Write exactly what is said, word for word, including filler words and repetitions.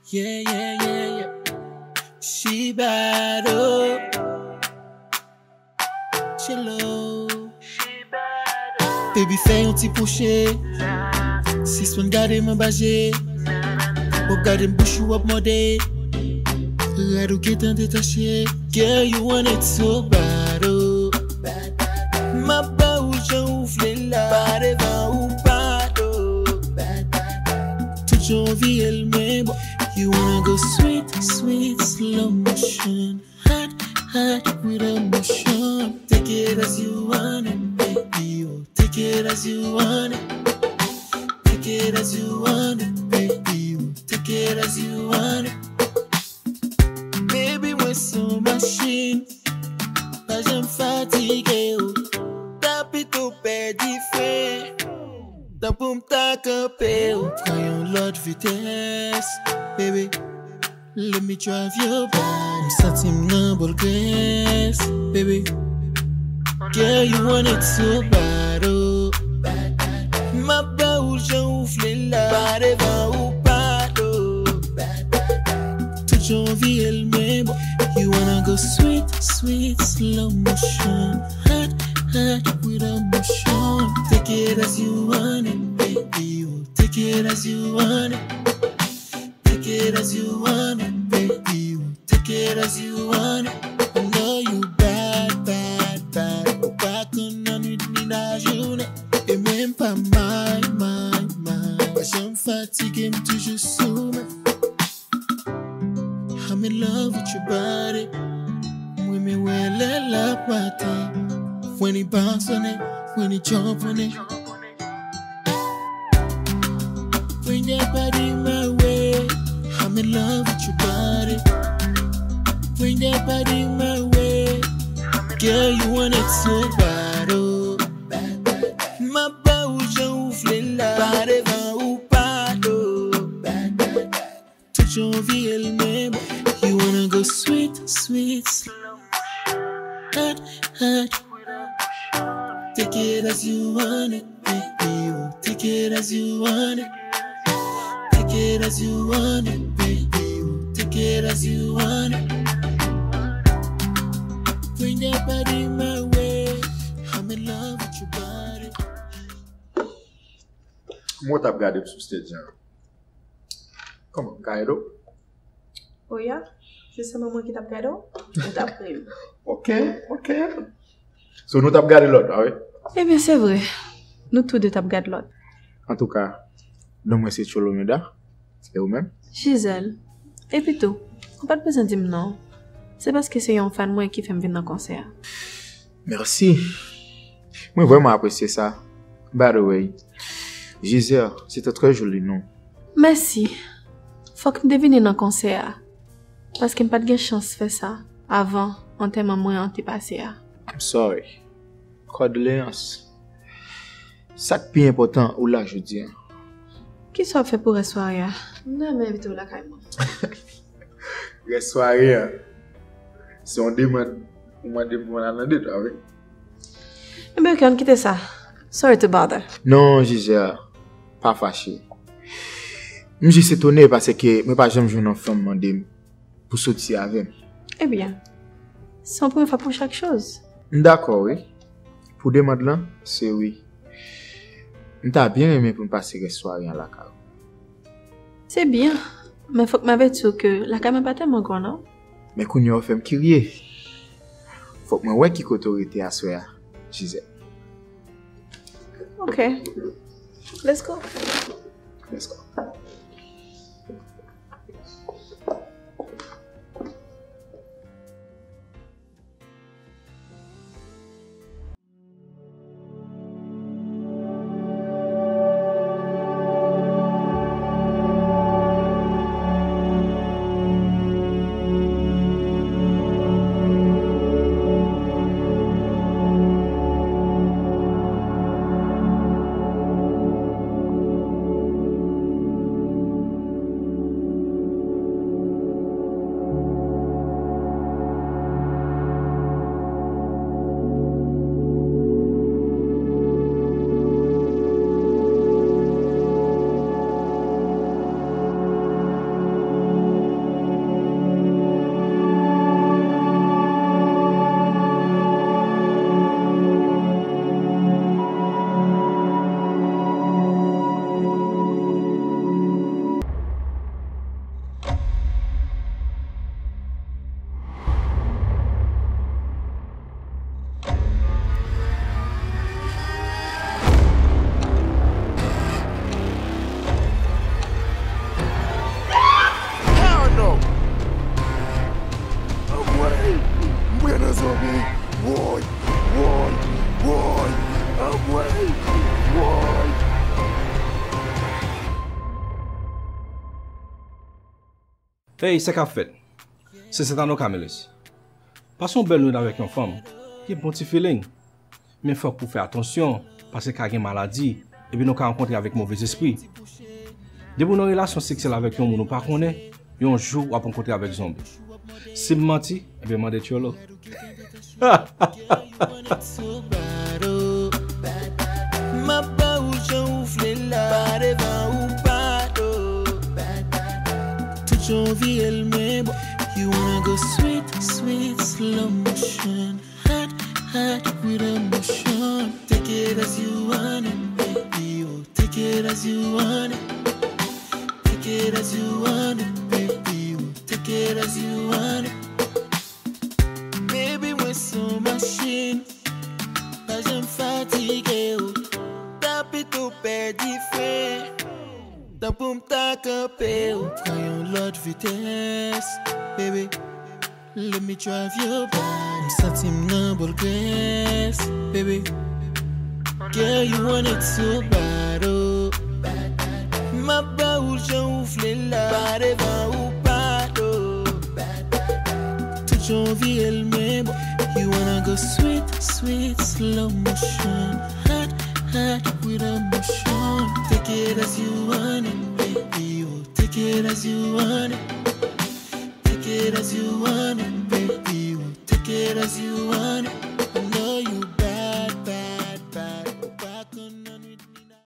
Yeah, yeah, yeah, yeah. She bad, oh. Chelo. Baby, fè yon ti pouche. Sispann gade m anba je. W ap gade m bouch ou w ap mòde. Rad ou gentan detache. Girl, you want it so bad, oh. M ap ba ou jan ou vle la. Pa devan ou pa do. Tout jan w anvi l, men bon. You wanna go sweet, sweet, slow motion. Hot, hot with emotion. Take it as you want it, baby. Oh, take it as you want it. Take it as you want it, baby. Oh, take it as you want it. Baby, mwen se yon machin. Pa janm fatige, oh. Ta pito pèdi fren. Tan pou m ta kanpe, oh. Pran yon lòt vitès, baby. Let me drive your body. M santi m nan bòl grès, baby. Girl, you want it so bad, oh. M ap ba ou jan ou vle la. Pa devan ou pa do. Tout jan w anvi l, men bon. You wanna go sweet, sweet, slow motion. Hot, hot with emotion. Take it as you want it, baby. Oh, take it as you want it. Take it as you want it, baby. Take it as you want it. I know you bad, bad, bad. Ou pa konn nan nwit ni lajounen. E mwen m pa may, may, may. Pa janm fatige, m toujou sou men. I'm in love with your body. Mwen renmen wè lè l ap maten. When it bounce on it, when it jump on it. Bring that body my way. I'm in love with your body. Bring that body my way. Girl, you want it so bad, oh. M ap ba ou jan ou vle la. Pa devan ou pa do. Tout jan w anvi l, men bon. You wanna go sweet, sweet, slow. Hot, hot. Take it as you want it, baby. Oh, take it as you want it. Take it as you want it, baby. Oh, take it as you want it. Bring that body my way. I'm in love with your body. Mwen t ap gade m sou stage an. Kòman, m ka ede w? Oh yeah? Se sèlman mwen ki t ap gade w? Ou t ap ri m. Ok, ok. So, nou t ap gade lòt, a wi? Ebyen, se vre. Nou tou de t ap gade lòt. Antouka, non mwen se Cholomida. E ou menm? Gisèle. Epitou, ou pa t bezwen di m non. Se paske se yon fan mwen ki fè m vin nan konsè a. Mèsi. Mwen vrèman apresye sa. By the way, Gisèle, se te trè joli non. Mèsi. Fòk m te vini nan konsè a, paske m pa t gen chans fè sa avan antèman mwen an te pase a. I'm sorry. Kondoleyans. Sa k pi enpòtan, ou la jodi a. Kisa w ap fè pou rès sware a? M ta renmen envite w lakay mwen. Rès sware a, se yon demann ou mande m pou mwen al nan det, a wi. Ebyen, ok, ann kite sa. Sorry to bother. Non, Gisèle, pa fache. M jis etone paske mwen pa janm jwenn yon fanm mande m pou soti avè m. Ebyen, se yon premye fwa pou chak choz. M dakò, wi. Pou demann lan, se wi. M ta byen renmen pou n pase rès sware an lakay ou. Se byen, men fòk m avèti w ke lakay mwen pa tèlman gran, non. Men kounye a w fè m kirye. Fòk mwen wè ki kote w rete aswè a, Gisèle. Ok. Let's go. Let's go. Hey, sa k ap fèt? Se Santano Camelus. Pase yon bèl nwit avèk yon fanm, gen bon ti feeling. Men fòk ou fè atansyon, paske ka gen maladi, epi nou ka rankontre avèk move zespri. Depi w nan relasyon seksyèl avèk yon moun ou pa konnen, yon jou w ap rankontre avèk zonbi. Si m manti, ebyen mande Tcholo. M ap ba ou jan ou vle la, pa devan ou pa do. Tout jan w vire l men bò. You wanna go sweet, sweet, slow motion. Hot, hot, with emotion. Take it as you want it, baby. Oh, take it as you want it. Take it as you want it, baby. Oh, take it as you want it. Baby, mwen se yon machin. Pa janm fatige ou. Ta pito pèdi fren. Tan pou m ta kanpe ou. Pran yon lòt vitès, baby. Let me drive your body. M santi m nan bòl grès, baby. Girl, you want it so bad, oh. M ap ba ou jan ou vle la. Pa devan ou pa do. Tout jan w vire l men bò. You wanna go sweet, sweet, slow motion. Hot, hot, with emotion. Take it as you want it, baby. Oh, take it as you want it. Take it as you want it,